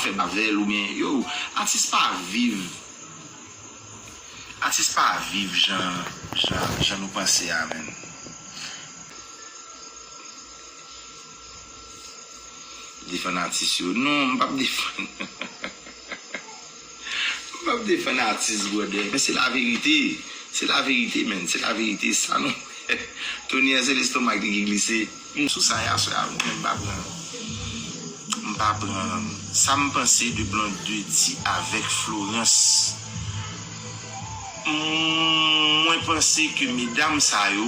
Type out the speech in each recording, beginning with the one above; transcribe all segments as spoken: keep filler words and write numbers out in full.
fè bavèl oubyen, yo, atis pa viv. Atis pa viv jan, jan, jan nou panse a, menn. Defann atis yo. Non, m p ap defann. M p ap defann atis, brother. Men se laverite. Se laverite, menn. Se laverite. Sa nou. Tony an se lestomak li ki glise. M sou sa yaswè a, mwen, m pa pran. M pa pran. Sa m panse de Blondedy avèk Florence. Mwen panse ke medam sa yo,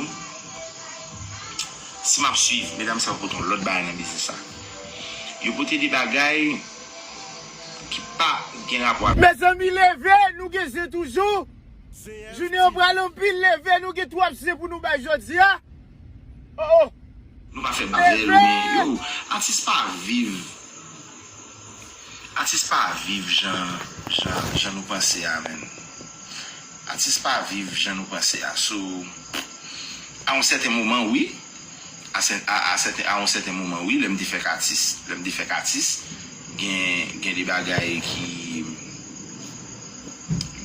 si m ap swiv, medam sa yo pote yon lòt bagay nan biznis la. Yo pote de bagay ki pa gen rapò avèk. Mezanmi, leve, nou gen je toujou. Jounen an pral anpil, leve, nou gen twòp je pou nou bay jodi a. Oh, oh. Nou pa fè bavèl, men yo, atis pa viv. Atis pa viv jan, jan, jan nou panse a, menn. Atis pa viv jan nou panse a. So, a yon sèten moman, wi. A sè-, a, a sèten, a yon sèten moman, wi, lè m te fèk atis, lè m te fèk atis, gen, gen de bagay ki,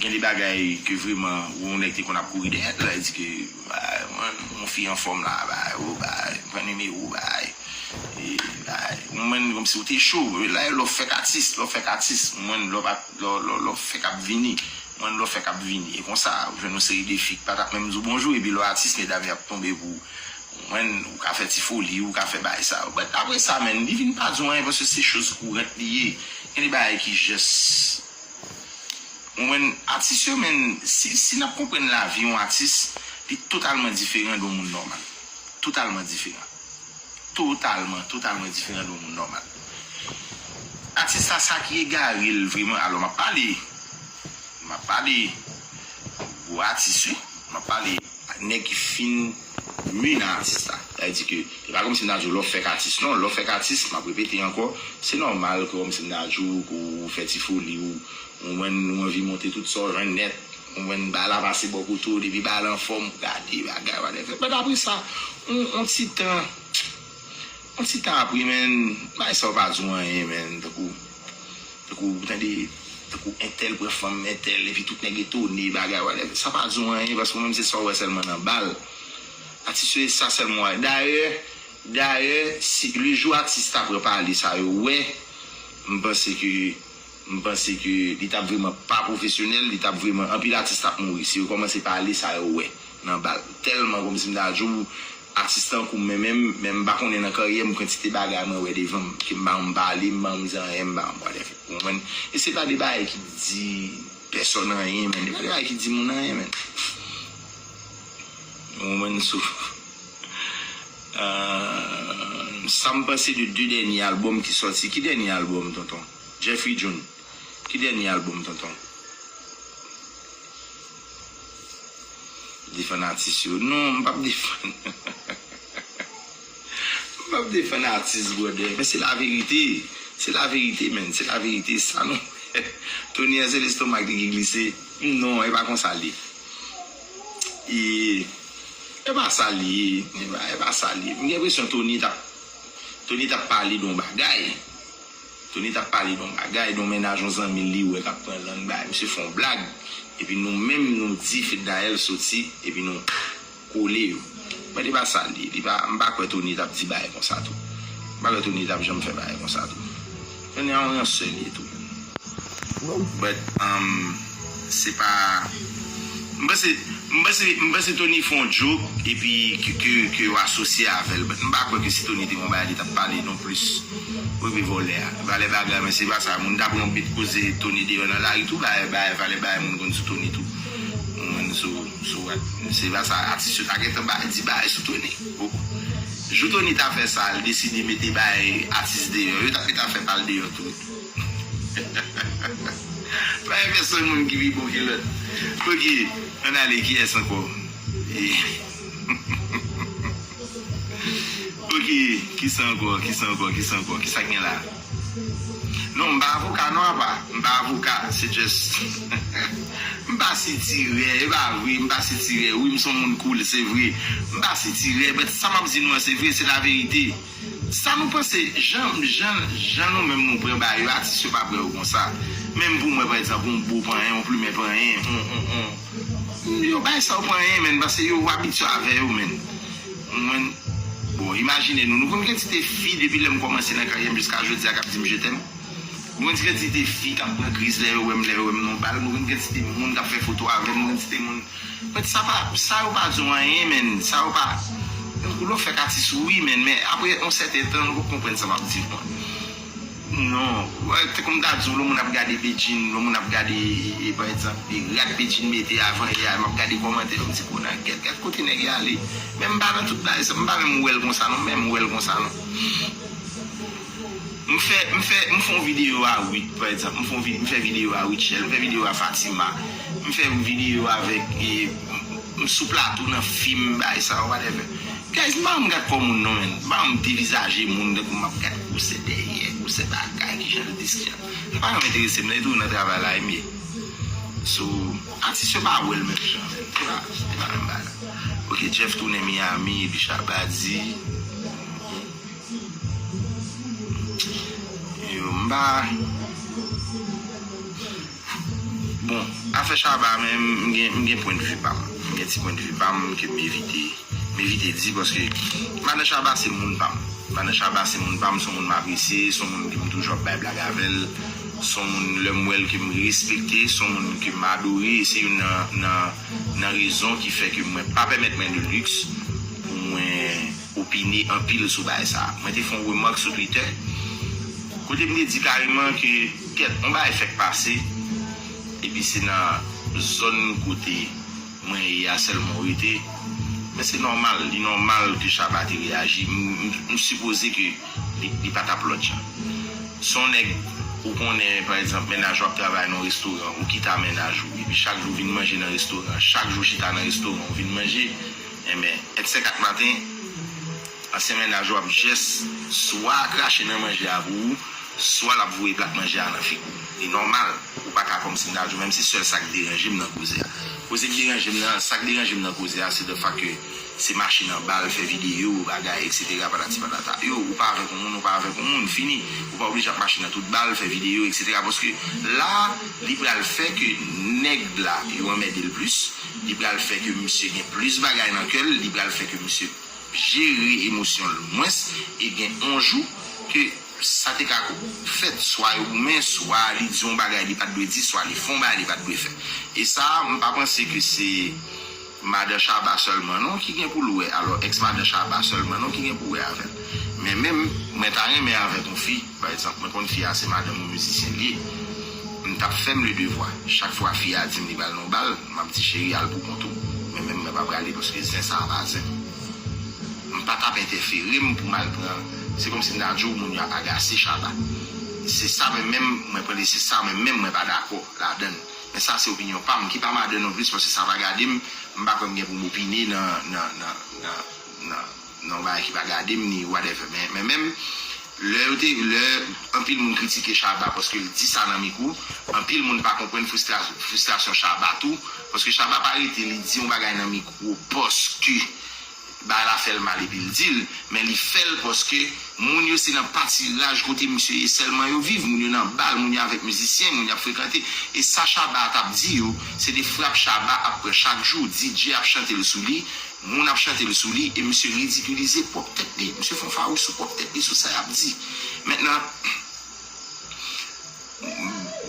gen de bagay ke vrèman, yon nèg te konn ap kouri dèyè l, la, li di ke, bay, mwen, yon fi anfòm la, bay, ou, bay, pran nimewo, bay, e, bay, ou mwen, kòmsi ou te cho, la, lè w fèk atis, lè w fèk atis, ou mwen, lè w pa, lè w, lè w, lè w fèk ap vini, ou mwen, lè w fèk ap vini, e konsa, ou jwenn yon seri de fi ki pa t ap menm di w bonjou, epi lè w atis, medam y ap tonbe pou ou, ou mwen, ou ka fè ti foli, ou ka fè bagay sa yo, but apre sa, menn, li vin pa di w anyen, paske se choz kourant li ye, gen de bagay ki jès. Ou konprann? Atis yo, menn, si, si n ap konprann lavi yon atis, li totalman diferan de yon moun nòmal. Totalman diferan. Totalman, totalman diferan de yon moun nòmal. Atis la, sa ki egare l vrèman, alò, m ap pale, m ap pale gwo atis, wi. M ap pale nèg ki fin nwi nan atis la. Sa vle di ke, se pa kòmsi m ta di w lè w fèk atis, non, lè w fèk atis, m ap repete ankò, se nòmal ke kòmsi m ta di w ke w fè ti foli, ou, ou konprann, ou anvi monte tout sa w jwenn nèt, ou konprann, bagay la pase bò kote w, depi bagay la anfòm, ou gade bagay, whatever. But apre sa, on, on ti tan, on ti tan apre, menn, bagay sa yo pa di w anyen, menn, tankou, tankou, ou tande, tankou entèl pran fanm entèl, epi tout nèg etone, bagay, whatever. Sa pa di w anyen, paske ou menm se sa w wè sèlman nan bal. Atis yo, e sa sèlman w wè. Dayè, dayè, si, le jou atis ta pran pale sa yo wè, m panse ke, m panse ke li t ap vrèman pa pwofesyonèl, li t ap vrèman, anpil atis t ap mouri. Si yo kòmanse pale sa yo wè nan bal. Tèlman kòmsi m ta di w, atis tankou m, men menm, men m pa konnen nan karyè m kantite bagay mwen wè devan m, ke m pa janm pale, m pa janm di anyen, m pa janm whatever. Ou konprann? E se pa de bagay ki di pèsòn anyen, menn. E pa de bagay ki di moun anyen, menn. Ou konprann? So, euh, sa m panse de de dènye albòm ki sòti. Ki dènye albòm, tonton? Jeffrey Jones. Ki dènye albòm, tonton? Defann atis yo. Non, m p ap defann. M p ap defann atis, brother. Men se laverite. Se laverite, menn. Se laverite. Sa nou. Tony an se lestomak li ki glise. Non, e pa konsa l ye. E, e pa sa l ye. E pa, e pa sa l ye. M gen enpresyon Tony t ap, Tony t ap pale de yon bagay. Tony t ap pale de yon bagay, de yon mennaj yon zanmi l li wè k ap pran lang, bay misye fè yon blag. Epi nou menm, nou di Fednaelle soti, epi nou kole yo. Men li pa sa l ye, li pa, m pa kwè Tony t ap di bagay konsa tou. M pa kwè Tony t ap janm fè bagay konsa tou. Tony a yon ransè li ye tou. But, um, se pa, m panse, m panse, m panse Tony fè yon joke, epi ke, ke, ke yo asosye avè l. But m pa kwè ke si Tony te gen yon bagay, li t ap pale non plis. Wi, wi, vòlè a. Valè bagay, men se pa sa. Moun ta pran yon bit koze Tony deyò nan lari tou, bay, bay, valè bagay moun konn sou Tony tou. Moun sou, sou, se pa sa. Atis yo ta gentan bay, di bagay sou Tony. Oh. Jou Tony ta fè sa, l deside mete bay atis deyò. Yo ta, yo ta fè pa l deyò tou. Pa gen pèsonn moun ki pi bon ke lòt. Ok, ann ale, kiyès ankò? E, ok, kisa ankò, kisa ankò, kisa ankò, kisa k gen la? Non, m pa avoka non, apa. M pa avoka, se just, m pa sitirè, e pa vre, m pa sitirè. Wi, m se yon moun cool, se vre. M pa sitirè, but sa m ap di nou an, se vre, se laverite. Sa nou panse, jan, jan, jan nou menm nou pran bagay yo, atis yo pa pran yo konsa. Menm pou mwen, pa egzanp, yon bo pran anyen, yon plimen pran anyen, yon, yon, yon, yo bay sa yo pran anyen, menn, paske yo abitye avè yo, menn. Mwen, bon, imajine nou, nou konn kantite fi, depi lè m kòmanse nan karyè m jiska jodi a, k ap di m je t'aime. Nou konn kantite fi k ap pran kriz lè yo wè m, lè yo wè m nan bal, nou konn kantite moun k ap fè foto avè m, nou konn kantite moun. Mwen, sa pa, sa yo pa di w anyen, menn, sa yo pa. Ou lè w fèk atis, wi, menn, men apre yon sèten tan, nou konprann sa m ap di w an. Non, wè, te konn ta di w, lè moun ap gade bedjine, lè moun ap gade, e, pa egzanp, e, rad bedjine mete avan yè a, m ap gade kòmantè yo, m di, "Konan, gèt, gèt kote nèg yo ale." Men m pa nan tout bagay sa, m pa menm wè l konsa, non, m menm wè l konsa, non. M fè, m fè, m fè yon videyo a uit, pa egzanp, m fè yon vi-, m fè videyo a Rutshelle, m fè videyo a Fatima, m fè videyo avèk, e, m, m sou plato nan fim, bagay sa, whatever. Guys, m pa janm gad kò moun non, menn. M pa janm devizaje moun tankou m ap gad gwosè dèyè, gwosè bagay, kijan l diskyan. Sa pa janm enterese m, nan tou nan travay la, e m ye. So, atis yo pa wè l menm jan, menn. Se pa, se pa menm bagay. Ok, Jeff tounen Miami, epi Shabba di, yo, m pa. Bon, afè Shabba menm, m gen, m gen pwennvi pa m. M gen ti pwennvi pa m ke m evite, m evite di paske madan Shabba se moun pa m. Madan Shabba se moun pa m, se yon moun m apresye, se yon moun ke m toujou ap bay blag avè l, se yon moun lè m wè l ke m respekte, se yon moun ke m adore, e se youn nan, nan, nan rezon ki fè ke mwen pa pèmèt mwen de luxe pou mwen opine anpil sou bagay sa a. Mwen te fè yon remak sou Twitter, kote m te di kareman ke, kèt, yon bagay fèk pase, epi se nan zòn kote mwen ye a sèlman w rete. Men se nòmal, li nòmal ke Shabba te reyaji. M, m, m sipoze ke li, li pa t ap lòt jan. Se yon nèg ou konnen, pa egzanp, mennaj ou ap travay nan yon restoran, ou kite a mennaj ou, epi chak jou vin manje nan restoran, chak jou chita nan restoran, ou vin manje, enben, èt sèk ak maten, ansyen mennaj ou ap jès swa krache nan manje a pou ou, swa l ap voye plat manje a nan figi w. Li nòmal, ou pa ka kòmsi m ta di w, menm si sèl sa k deranje m nan koze a. Koze k deranje m nan, sa k deranje m nan koze a, se the fact ke se machin anba l, fè videyo, bagay, et cetera, patati patata. Yo, ou pa avèk yon moun, ou pa avèk yon moun, fini. Ou pa oblije ap mache nan tout bal, fè videyo, et cetera. Paske la, li pral fè ke nèg la, yo anmède l plis. Li pral fè ke misye gen plis bagay nan kè l, li pral fè ke misye jere emosyon l mwens, e gen yon jou ke sa te ka fèt, swa yo goumen, swa li di yon bagay li pa t dwe di, swa li fè yon bagay li pa t dwe fè. E sa, m pa panse ke se madan Shabba sèlman non ki gen pou l wè, alò èks madan Shabba sèlman non ki gen pou wè avè l. Men menm, mwen ta renmen avèk yon fi, pa egzanp, mwen konn fi a se madanm yon mizisyen l ye. M t ap fè m le devwa. Chak fwa fi a di m li pral nan yon bal, m ap di, "Cheri, al pou kont ou." Men menm mwen pa prale paske zen sa a pa zen m. M pa t ap entèfere m pou m al pran. Se kòmsi m ta di w moun yo ap agase Shabba. Se sa mwen menm, mwen pran li, se sa mwen menm, mwen pa dakò ladan l. Men sa se opinyon pa m, ki pa madan non plis, paske sa pa gade m, m pa kwè m gen pou m opine nan, nan, nan, nan, nan, nan yon bagay ki pa gade m, ni whatever. Men, men menm, lè yo te, lè anpil moun kritike Shabba paske l di sa nan mikwo, anpil moun pa konprann fristra-, fristrasyon Shabba tou, paske Shabba pa rete, li di yon bagay nan mikwo, paske bagay la fè l mal epi l di l, men li fè l paske moun yo se nan patiraj kote misye ye sèlman yo viv, moun yo nan bal, moun yo avèk mizisyen, moun y ap frekante. E sa Shabba t ap di yo, se de frap Shabba ap pran chak jou, D J ap chante l sou li, moun ap chante l sou li, e misye ridikilize pwòp tèt li, misye fè yon fawouch sou pwòp tèt li, sou sa y ap di. Mentnan,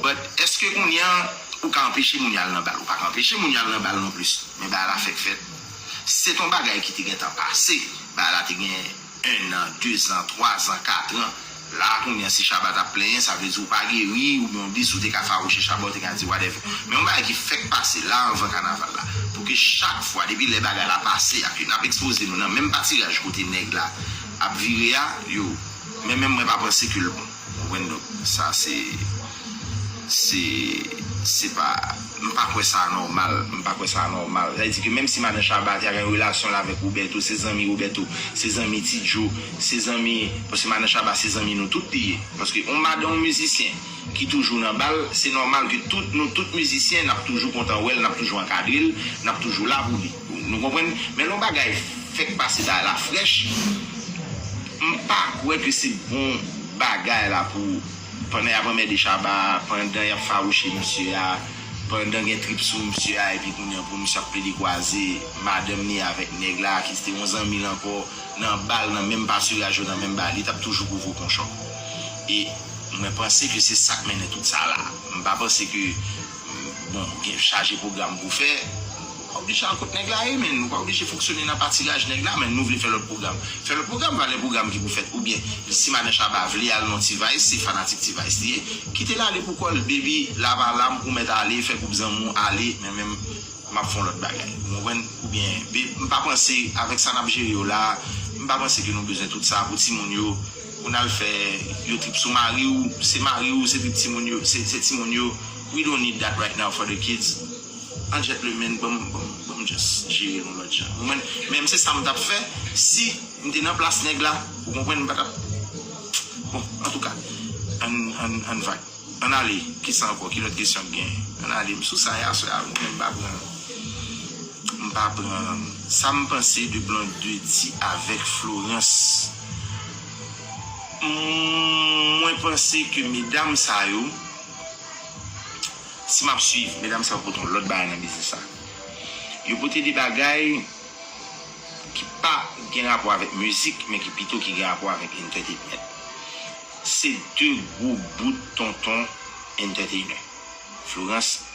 But èske kounye a ou ka anpeche moun yo al nan bal? Ou pa ka anpeche moun yo al nan bal non plis. Men bagay la fèk fèt. Se t yon bagay ki te gentan pase. Bagay la te gen en an, de zan, twa zan, kat an. La kounye a si Shabba t ap plenyen, sa vle di ou pa geri, oubyen w di si w te ka fawouche Shabba, ou te ka di whatever. Men yon bagay ki fèk pase la anvan kanaval la. Pou ke chak fwa, depi lè bagay la pase a, ke n ap ekspoze nou nan menm patiraj kote nèg la ap vire a, yo, men menm mwen pa panse ke l bon. Ou konprann? Donk, sa se, se, se pa, m pa kwè sa nòmal, m pa kwè sa nòmal. Sa vle di ke menm si madan Shabba te gen yon relasyon l avèk Roberto, se zanmi Roberto, se zanmi Ti Joe, se zanmi, paske madan Shabba se zanmi nou tout li ye. Paske yon madan, yon mizisyen ki toujou nan bal, se nòmal ke tout, nou tout mizisyen, n ap toujou kontan wè l, n ap toujou ankadre l, n ap toujou la pou li. Nou konprann? Men lè yon bagay fèk pase bagay la frèch, M pa kwè ke se bon bagay la pou pandan y ap anmède Shabba, pandan y ap fawouche misye a, pandan gen trip sou misye a, epi kounye a pou misye ap plede kwaze madanm li avèk nèg la, ki se te yon zanmi l ankò, nan bal, nan menm patiraj yo, nan menm bagay, li t ap toujou pou voye yon chòk. E mwen panse ke se sa k mennen tout sa la. M pa panse ke Bon, gen chaje pwogram pou fè. Ou pa oblije al kot nèg la ye, men ou pa oblije fonksyone nan patiraj nèg la, men nou vle fè lòt pwogram. Fè lòt pwogram, valè pwogram ki pou fèt. Oubyen, si madan Shabba vle al nan T-Vice, se fanatik T-Vice li ye, kite l ale pou kò l, baby, lave alam, ou mèt ale, fè gwoup zanmi w ale, men menm, m ap fè yon lòt bagay. Ou konprann? Oubyen, be-, m pa panse, avèk sa n ap jere yo la, m pa panse ke nou bezwen tout sa pou timoun yo, pou n al fè yo trip sou mari w, se mari w, se trip timoun yo, se, se timoun yo, We don't need that right now for the kids. An gentleman, ban m, ban m, ban m just jere nou lòt jan. Ou konprann? Menm se sa m t ap fè si m te nan plas nèg la. Ou konprann? M pa t ap. Bon, antouka, ann, ann, ann vag. Ann ale. Kisa ankò? Ki lòt kesyon k gen? Ann ale. M sou sa yè aswè a, mwen menm m pa pran. M pa pran. Sa m panse de Blondedy avèk Florence. Mwen panse ke medam sa yo, si m ap swiv, medam sa yo pote yon lòt bagay nan biznis la. Yo pote de bagay ki pa gen rapò avèk mizik, men ki pito ki gen rapò avèk entertainment. Se de gwo bout tonton entertainer. Florence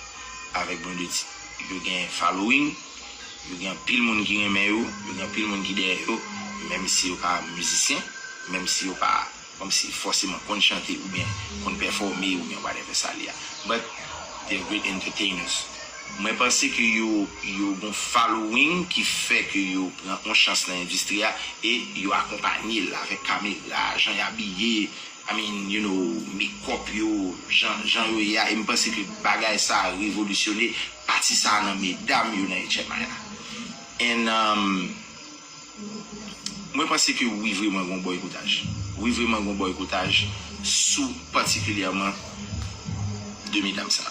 avèk Blondedy. Yo gen following, yo gen anpil moun ki renmen yo, yo gen anpil moun ki dèyè yo, menm si yo pa mizisyen, menm si yo pa kòmsi fòseman konn chante oubyen konn pèfòme oubyen whatever sa li a. But they're great entertainers. Mwen panse ke yo, yo gon following ki fè ke yo pran yon chans nan endistri a e yo akonpanye l avèk kamera, jan y abiye, I mean, you know, make-up yo, jan, jan yo ye a, e m panse ke bagay sa a revolisyone pati sa a nan medam yo nan H M I la. And, um, Mwen panse ke wi, vreman gon bòykotaj. Wi, vreman gon bòykotaj sou patikilyèman de medam sa.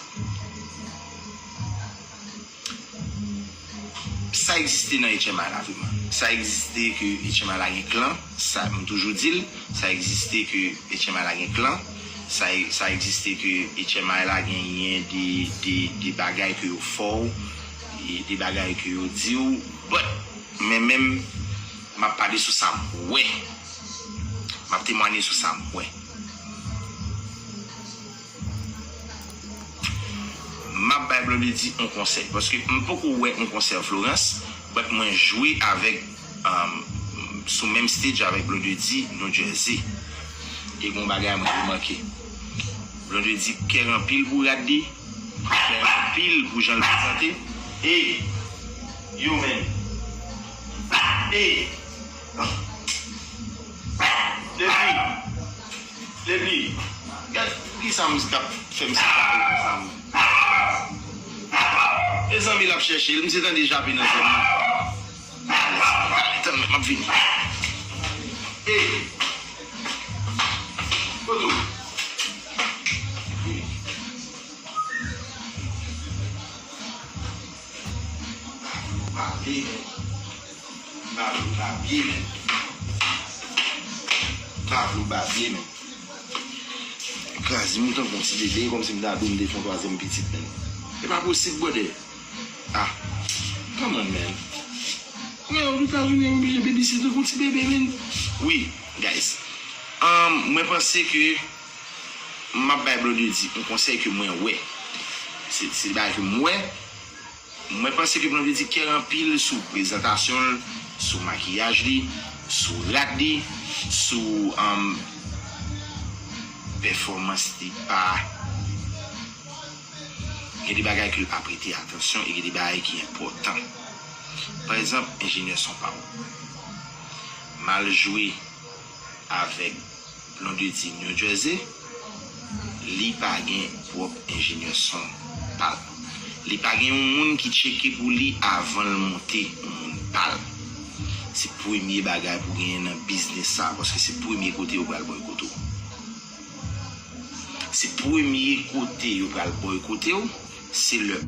Sa egziste nan H M I la vreman. Sa egziste ke H M I la gen klan, sa m toujou di l, sa egziste ke H M I la gen klan, sa, sa egziste ke H M I la genyen de, de, de bagay ke yo fè w, e de bagay ke yo di w, but Men menm, m ap pale sou sa m wè. M ap temwanye sou sa m wè. M ap bay Blondedy yon konsèy, paske m poko wè yon konsèy Florence, but mwen jwe avèk, um, sou menm stage avèk Blondedy, New Jersey. E gon bagay mwen remake. Blondedy kè anpil pou rad li, kè anpil pou jan l prezante. Hey, yo, man. Hey. Depi, depi, gad pou ki sa m t ap fè m se frape konsa, man. Mezanmi, l ap chèche l, m se tande jape nan zòn nan. Tann, m ap vini. Hey. Kote w? Babye, men. Babye, babye, men. Babye, babye, men. Kraze m tankou yon ti bebe, kòmsi m ta dwe m te fè yon twazyèm pitit, men. E pa posib, brother. Ah, come on, man. Mwen, ou ta vin oblije babysit tankou yon ti bebe, man. Wi, guys. Um, mwen panse ke m ap bay Blondedy yon konsèy ke mwen wè. Se, se bagay ke m wè. Mwen panse ke Blondedy kè anpil sou prezantasyon l, sou makiyaj li, sou rad li, sou, um, pèfòmans li pa. Gen de bagay ke l pa prete atansyon e gen de bagay ki enpòtan. Pa egzanp, enjenyè son pa w. M al jwe avèk Blondedy New Jersey, li pa gen pwòp enjenyè son pa l. Li pa gen yon moun ki tcheke pou li avan l monte yon moun pa l. Se premye bagay pou genyen nan biznis sa, paske se premye kote yo pral bòykote w. Se premye kote yo pral bòykote w, se lè